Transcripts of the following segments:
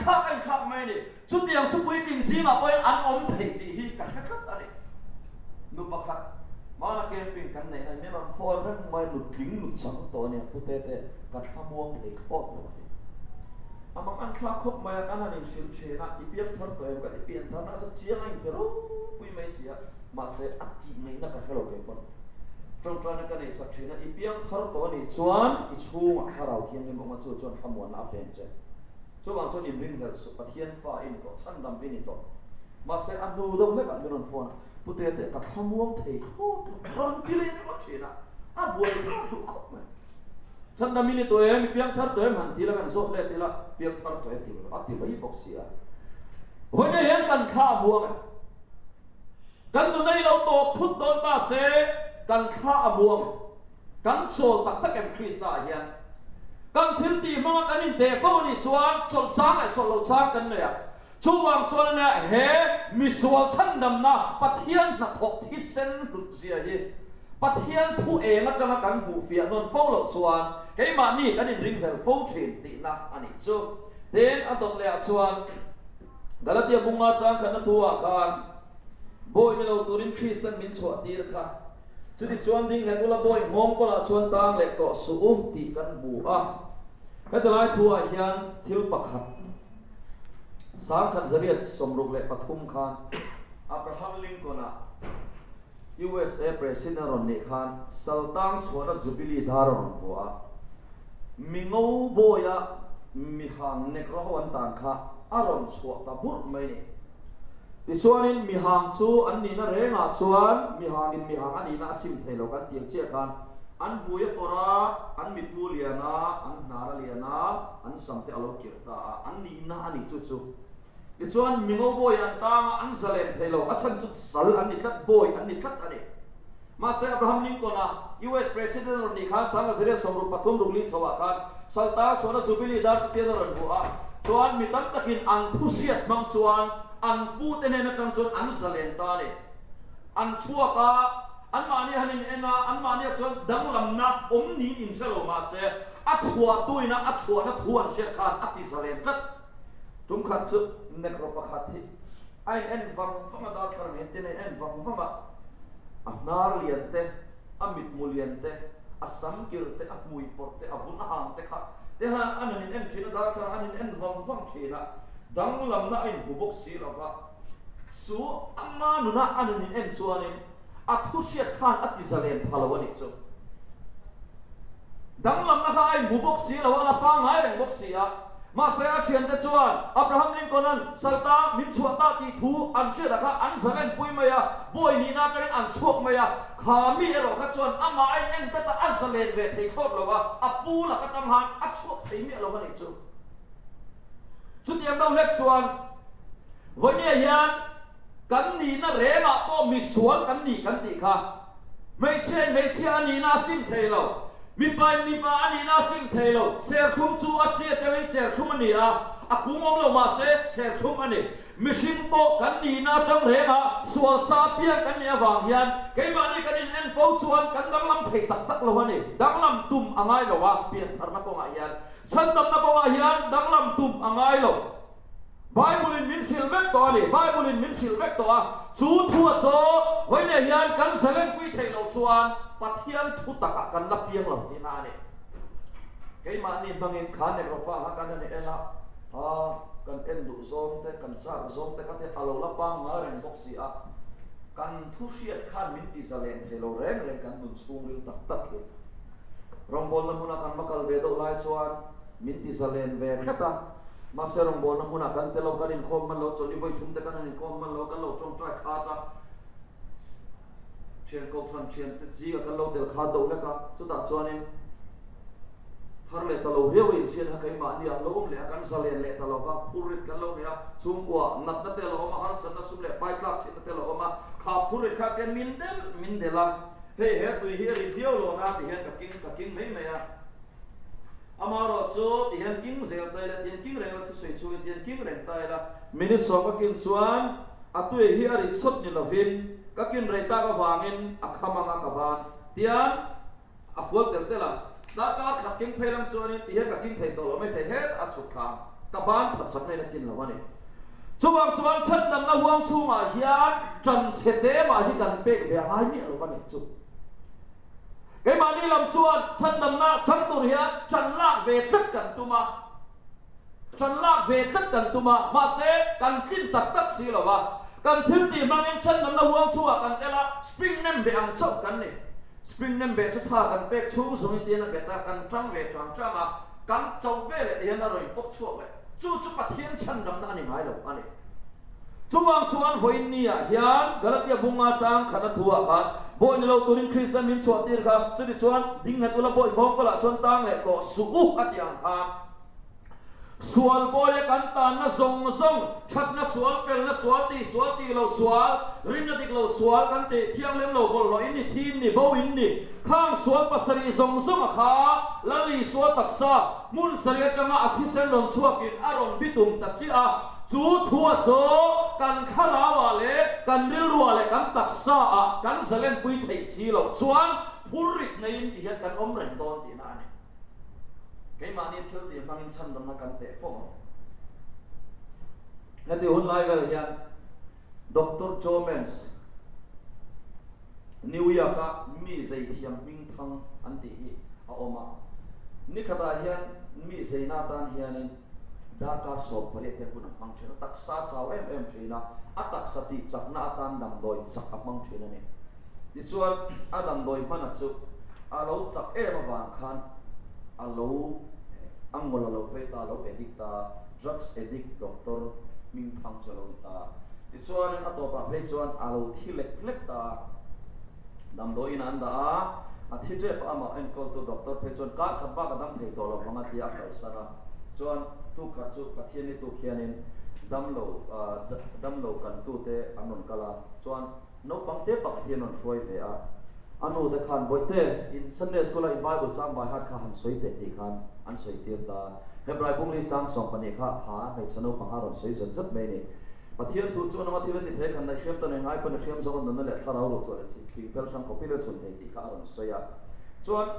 inthlak a inthlak mai a ni. Chutiang chu puitling zingah pawhin an awm thei tih hi ka hre tlat a ni. Nu pakhat, Hmana camping kan neih na min rawn phone reng mai, nutling nut chang tawh a nia, Pu Tete, ka thlamuang thei thlawt lo a ti. A mang an thlak khawp mai a, kan han inhrilh thin a, i piang thar tawh em ka ti, pian tharna chu chiang a inti ropui mai si a, mahse a tih ngaihna ka hre lo kei pawn. Tawngtaina ka neih sak thin a, i piang thar tawh a nih chuan i chhungah thlarau thianghlim awm a, chu chuan thlamuanna a peng che. Chuvang chuan inringhlelh suh, Pathian fa i ni tawh, chhandam i ni tawh. Mahse a hnu deuh hlekah min rawn phone a, Pu Tete, ka thlamuang thei thlawt lo, rawn ti leh ringawt thin a, a buai thlak duh khawp mai. Chhandam i ni tawh em, i piangthar tawh em han ti la, kan zawt let ila, piangthar tawh e ti lo, a ti mai bawk si a. Vawiin hian kan thla a muang em? Kan nuna i lo tawp thut dawn ta se, kan thla a muang em? Kan chawl tak tak em Krista ah hian? Kan thil tih hmanga kan inteh fo a nih chuan chawlh chang leh chawlh loh chang kan nei a. Chuvang chuan a nia he misual chhandamna Pathian hnathawh thisen hlut zia hi Pathian thu eng atanga kan hmuh fiah nawn fo loh chuan keimahni kan inringhlel fo thin tihna a nih chu. Tin, a dawt leh ah chuan Galatia bunga chang khatna thu ah khan Bawi ni lo turin Kristan min chhuah tir kha. Chutichuan ding nghet ula bawi nghawng kawlah chuan tang leh tawh suh u tih kan hmu a. Heti lai thu ah hian thil pakhat 1963 khan Abraham Lincoln-a USA President a rawn nih khan Saltang chhuahna Jubilee dar a rawn vuah a. Mi ngo bawia mi hang Negro ho an tan kha a rawn chhuah ta burh mai ni. Tichuanin mihang chu an nihna rengah chuan mihangin mihang a nihna a sim thei lo kan tih ang chiah khan an hmui a pawrh a, an mitmu lian a, an hnar a lian a, an sam te a lo kirh ta a, an nihna a nih chu chu. Tichuan mingo bawi an tang a, an zalen thei lo, a chhan chu sal an ni tlat, bawi an ni tlat a ni. Mahse Abraham Lincoln-a US President rawn nih khan 1963 rukli chhoah khan Salta chhuahna Jubilee dar chutian a rawn hmu a, chuan mi tam takin an thu hriat hmang chuan an pute hnen atang chuan an zalen ta a ni. An chhuak a, anmahni han in en a, anmahnia chuan danglamna awm niin in hre lo mahse a chhuahtuina a chhuahna thu an hriat khan a ti zalen tlat. Tum khat chu Negro pakhat hi A in en vang vang a, darthlar ang hian tin a in en vang vang a, a hnar lian te, a mitmu lian te, a sam kir te, a hmui pawrh te, a vun a hang te kha te han an han in en thin a, darthlar an in en vang vang thin a, danglamna a inhmu bawk si lo va, chu ama nuna an han in en chuanin a thu hriat khan a ti zalen pha lo a nih chu. Danglamna kha a inhmu bawk si lo a, la pangngai reng bawk si a. Mahse a thiante chuan Abraham Lincoln-a'n Salta min chhuah ta tih thu an hriatah kha an zalen pui mai a, bawi nihna atangin an chhuak mai a. Kha mi erawh kha chuan amah a in en tlat a, a zalen ve thei thlawt lo a, a pu lak atang han a chhuak thei miah lo a nih chu. Chutiang deuh hlek chuan Vawinia hian Kan nihna rengah pawh misual kan ni kan tih kha. Hmeichhiain hmeichhia a nihna a sim thei lo. Mipain mipa a nihna a sim thei lo. Serthlum chu a chi atangin serthlum a ni a, a kung awm lo mahse serthlum a ni. Mihring pawh kan nihna atang rengah sual sa piang kan nih avang hian keimahni kan in en fo chuan kan danglam thei tak tak lo a ni. Danglam tum a ngai lo a, piantharna kawngah hian chhandamna kawngah hian danglam tum a ngai lo. Bible in min hrilh vek tawh a ni. Bible in min hrilh vek tawh a, chu thu a chaw vawiinah hian kan zalenpui theih loh chuan Pathian thu takah kan la piang lo tihna a ni. Keimahni hmangin kha Negropa kha kan han en a, a kan en duh zawng te, kan chak zawng te kha te a lo la pangngai reng bawk si a, kan thu hriat khan min ti zalen thei lo reng reng kan nun chhungril tak tak hi. Rawngbawlna hmuna kan va kal ve deuh lai chuan min ti zalen ve hret a. Mahse rawngbawlna hmunah kan tel lo, kan inkhawm hman lo, chawlh i vawi thum te kan han inkhawm hman lo, kan lo tawngtai khat a, thian kohhran thian te zinga kan lo tel khat deuh hlek a, chutah chuanin thar leh ta lo riau a inhriat kha keimahni ah lo awm leh a, kan zalen leh ta lo va, phurrit kan lo nei a, chhungkua natna te a lo awm a, harsatna sum leh pai tlak chhitna te a lo awm a, kha phurrit kha tian min del min del a, hei he tui hi a ri viau lo na ti hian ka king ka king mai mai a. Amaherawh chu ti hian king zel ta ila, ti hian king reng ila, thusawi chungin ti hian king reng ta ila. Minute sawm ka kin chuan a tui hi a rit sawt ni lovin ka kin rei tak avangin a kham anga ka ban tian a fual tel tel a. Darkar khat king phei lam chuanin ti hian ka king thei tawh lo mai thei het a chhuk thla. Ka ban that chakna in a tlin lo a ni. Chuvang chuan chhandamna huang chhungah hian ṭan chhe te mah hi kan pek ve a ngai miah lo va nih chu. Keimahni lam chuan chhandamna chang tur hian ṭan lak ve tlat kan tum a, ṭan lak ve tlat kan tum a, mahse kan tlin tak tak si lo va. Kan thil tih hmangin chhandamna huang chhungah kan tel a, spring nem beh ang chauh kan ni. Spring nem beh chu tha kan pek chhung zawngin tihian a bet a, kan ṭang ve ṭang ṭang a, kan cho ve leh tihian a rawn pawk chhuak leh. Chu chu Pathian chhandamna a ni ngai lo a ni. Chuvang chuan vawiin niah hian Galatia bunga chang khatna thuah khan bawi ni lo turin Kristian min chhuah tir kha, chutichuan ding nghet ula bawi nghawng kawlah chuan tang leh tawh suh u a ti ang khan sual bawia kan tanna zawng zawng, thatna sual, felna sual, tih sual, tih lo sual, rinna dik lo sual kan tih thianghlim lo bawlhhlawh in ni, thi in ni, bo in ni, khang sual pasarih zawng zawng a kha Lal Isua taksa hmun sarih atanga a thisen rawn chhuakin a rawn bitum ta chiah a. Chu thua chu kan thlarauah leh kan rilruah leh kan taksaah kan zalenpui theih si loh chuan phurrit neiin ti hian kan awm reng dawn tihna a ni. Keimahni thil tih hmangin chhandamna kan teh fo ang. Heti hun lai vel hian Doctor Joe Mans, New York-a mi zeithiam hmingthang an tih hi a awm a. Nikhatah hian mi zeina atan hianin Darkar 18 te hun a hmang thin a, taksa a chau em em thin a, a taksa tih chakna atan damdawi chak a hmang thin a ni. Tichuan, a damdawi hmana chu a lo chak em avang khan a lo a ngawl a lo vei ta, a lo addict ta, drugs addict doctor hmingthang chu a lo ni ta. Tichuanin a tawpah phei chuan a lo thi lek lek ta a. Damdawiin an dah a, a thi tep a, amah enkawltu doctor phei chuan kar khat bak a dam thei tawh lo vang a tia a kalsan a. Chuan tuk khat chu Pathianni tuk hianin damlo damlo kantute an rawn kal a, chuan naupang te pakhat hi an rawn hruai ve a. A nu te khan, Bawihte, in Sunday School a in Bible chang by heart kha han sawi teh tih khan an sawi tir ta. Hebrai bungli chang 12 kha kha hmeichhe naupang kha a rawn sawi zat zat mai a ni. Pathian thu chu a nunga thil a ti thei khan naih hriam ta nei ngai pawn a hriam zawk a nunna leh thlarau ruh chuan a thli pel hrang khawp i la chhun thei tih kha a rawn sawi a. Chuan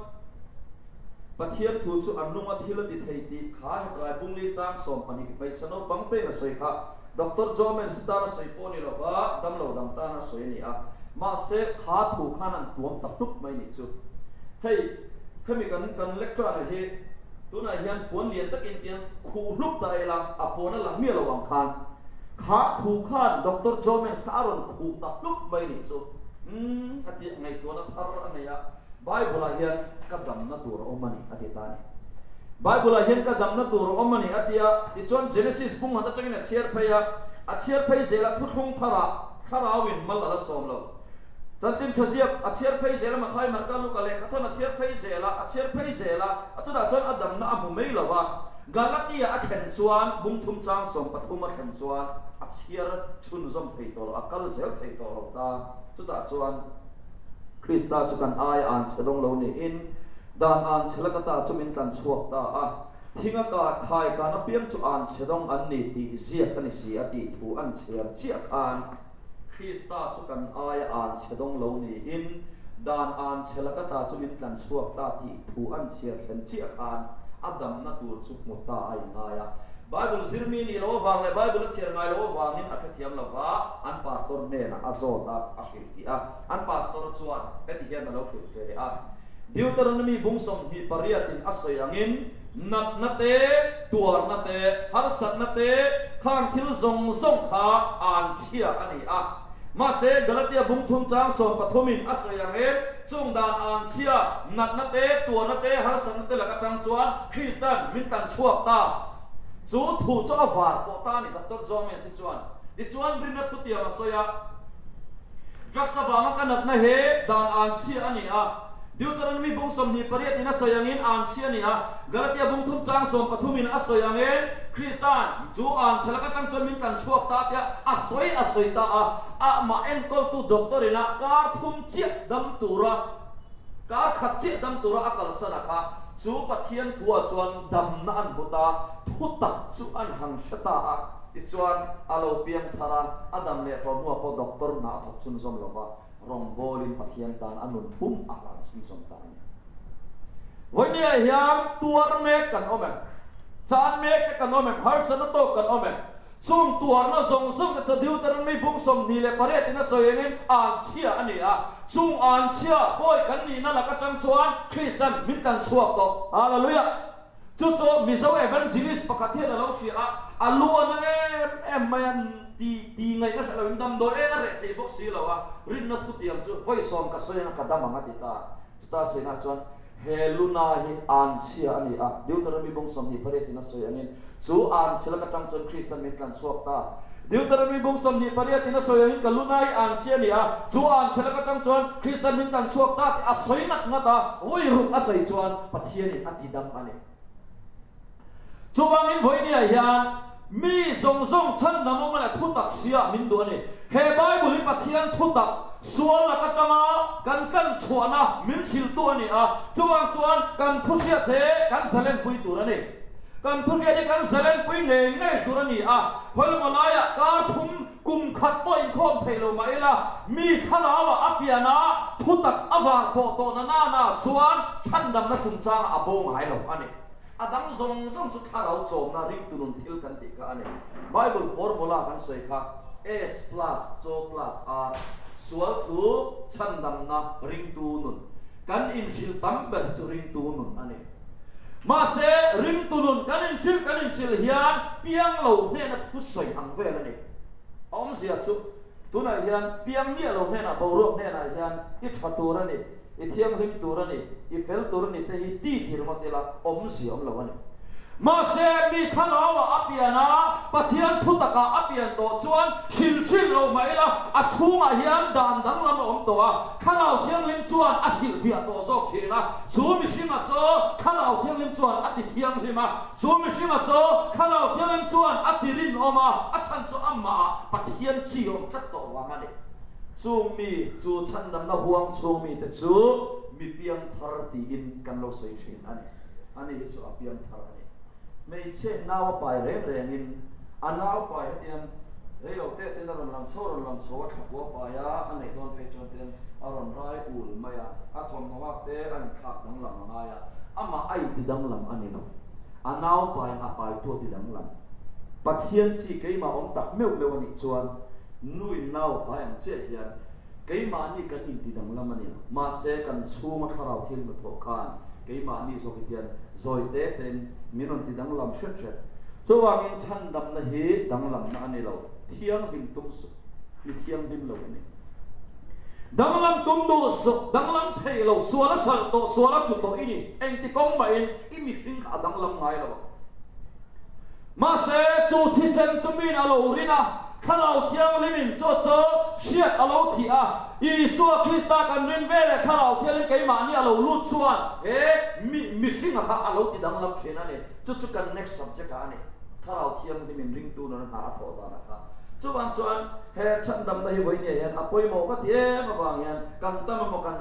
Pathian thu chu a nunga thil a ti thei tih kha Hebrai bungli chang 12 hmeichhe naupang tein a sawi kha Doctor Joe Mans tan a sawi pawh a ni lova, damlo dang tan a sawi a ni a. Mahse kha thu khan an tuam ta hlup mai nih chu. Hei hemi kan kan lectern-a hi Tunah hian puan lian takin tiang khuh hlup ta ila, a puan a lang miah lo ang khan. Kha thu khan Doctor Jomens kha a rawn khuh ta hlup mai nih chu. Umm, a ti, ngaihtuahna thar a nei a, Bible-ah hian ka damna tur a awm a ni, a ti ta a ni. Bible-ah hian ka damna tur a awm a ni, a ti a. Tichuan Genesis bung han atangin a chhiar phei a, a chhiar phei zel a, thuthlung tharah thlarauin mal a la sawm lo. Chanchin tha ziak a chhiar phei zel a, Mathai, Marka, Luka lehkha thawn a chhiar phei zel a, a chhiar phei zel a, a chutah chuan a damna a hmu mai lo va. Galatia a thlen chuan, bung thum chang 13 a thlen chuan a chhiar chhunzawm thei tawh lo, a kal zel thei tawh lo ta. Chutah chuan Krista chu kan aia an chhe dawng lo niin, dan an chhe laka ta chu min tlan chhuak ta a, thinga ka khai kan apiang chu an chhe dawng an ni tih ziak a ni si a tih thu an chhiar chiah khan, Krista chu kan aia an chhe dawng lo niin, dan an chhe laka ta chu min tlan chhuak ta tih thu an chhiar thlen chiah khan a damna tur chu hmu ta a inngai a. Bible zirmi nih loh avang leh Bible a chhiar ngai loh avangin a hrethiam lo va, an pastor hnenah a zawt a, a hrilhfiah a. An pastor chuan heti hian a lo hrilh ve leh a, Deuteronomy bung 28 in a sawi angin, Natna te, tuarna te, harsatna te, khang thil zawng zawng kha an chhia a ni a. Mahse, Galatia bung thum chang 13 in a sawi ang em, chung dan an chhia, natna te, tuarna te, harsatna te lak atang chuan Kristan min tan chhuak ta. Chu thu chu a var pawh ta a ni, Doctor John Mensi chuan. Tichuan, rinna thutiang a sawi a, Drugs avanga ka natna he dan an chhia a ni a. Deuteronomy bung 28 in a sawi angin an chhia a ni a, Galatia bung thum chang 13 in a sawi angin Kristan chu an chhe lak atang chuan min tlan chhuak ta tia a sawi a sawi ta a, amah enkawltu doctor ina kar thum chiah dam tura kar khat chiah dam tura a kalsan a kha chu Pathian thuah chuan damna an hmu ta, thu tak chu an han hre ta a, tichuan a lo piang thar a, a dam leh tawh hnuah pawh doctor hna a thawk chhunzawm lo va. Rawngbawlin Pathian tan a nun pum a hlan chhunzawm ta a ni. Vawinia hian tuar mek kan awm em? Chan mek te kan awm em? Harsatna tawk kan awm em? Chung tuarna zawng zawng te chu Deuteronomy bung 28 in a sawi angin anchhia a ni a. Chung anchhia pawi kan nihna lak atang chuan Kristan min tlan chhuak tawh. Hallelujah! Chu chu Mizo evangelist pakhat hian a lo hria a, a lu a na em em mai a, ti ti ngaihna hre loin damdawi eng a reh thei bawk si lo a, rinna thutiang chu vawi sawm ka sawi anga ka dam ang a ti ta. Chuta sawiinah chuan he luna hi anchhia a ni a, Deuteronomy bung 28 in a sawi angin chu anchhia lak atang chuan Kristan min tlan chhuak ta. Deuteronomy bung 28 in a sawi angin ka luna hi anchhia a ni a, chu anchhia lak atang chuan Kristan min tlan chhuak ta tih a sawi ngat ngat a, vawi ruk a sawi chuan Pathianin a tidam a ni. Chuvangin vawinia hian mi zawng zawng chhandam awm leh thutak hria min duh a ni. He Bible hi Pathian thutak sual lak atanga kan tlan chhuahna min hrilhtu a ni a, chuvang chuan kan thu hriat he kan zalenpui tur a ni. Kan thu hriat hi kan zalenpui ngei ngei tur a ni a, khawilamaw laiah kar thum kum khat pawh inkhawm theih lo mah ila, mi thlarauah a pian a, thutak a var pawh tawh na nana chuan chhandamna chungchangah a bo ngai lo a ni. A dang zawng zawng chu thlarau chawmna ringtu nun thil kan tih kha a ni. Bible formula kan sawi kha S plus cho plus R, sual thu chhandamna ringtu nun. Kan inhrilh tam ber hi chu ringtu nun a ni. Mahse, ringtu nun kan inhrilh kan inhrilh hian piang lo hnena thusawi ang vel a ni. A awmzia chu tunah hian piang miah lo hnenah boruak hnenah hian i tha tur a ni. I thianghlim tur a ni, i fel tur a ni te hi ti tir ngawt ila awmzia awm lo a ni. Mahse, mi thlarauah a pian a, Pathian thutakah a pian tawh chuan hrilh hrilh lo mah ila a chhungah hian dan danglam a awm tawh a, Thlarau Thianghlim chuan a hrilhfiah tawh zawk thin a, chu mihringa chu Thlarau Thianghlim chuan a ti thianghlim a, chu mihringa chu Thlarau Thianghlim chuan a ti rinawm a, a chhan chu amahah Pathian chi awm tlat tawh vang a ni. Chung mi chu chhandamna huang chhung mite chu mi piangthar tiin kan lo sawi thin a ni. Ani hi chu a piangthar a ni. Hmeichhe nau a pai reng rengin a nau pai hetiang rei lo teh ten a rawn lang chho rawn lang chho a thlapua pai a, a neih dawn phei chuan ten a rawn rai ul mai a, a thawmhnaw hak te a inthlak danglam a ngai a, amah a inti danglam a ni lo. A nau paiin a paitu a ti danglam. Pathian chi keimah awm tak meuh meuh a nih chuan Nuin nau a pai ang chiah hian keimahni kan inti danglam a ni. Mahse, kan chhunga thlarau thil hnathawh khan keimahni zawk hi tian zawi te tein min rawn ti danglam hret hret. Chuvangin chhandamna hi danglamna a ni lo, thianghlim tum suh, mi thianghlim lo a ni. Danglam tum duh suh, danglam thei lo, sual a hralh tawh, sual a tlu tawh i ni. Engti kawng mahin i mihring kha a danglam ngai lo ang. Mahse, chu thisen chu min a lo rin a, Thlarau Thianghlimin chu chu hriat a lo thih a. Isua Krista kan rin ve leh Thlarau Thianghlim keimahni a lo lut chuan he mi mihringa kha a lo ti danglam thin a ni. Chu chu kan next subject ah a ni. Thlarau Thianghlimin ringtu nuna hna a thawh danah kha. Chuvang chuan he chhandamna hi vawinia hian a pawimawh ka ti em avang hian kan tam emaw kan.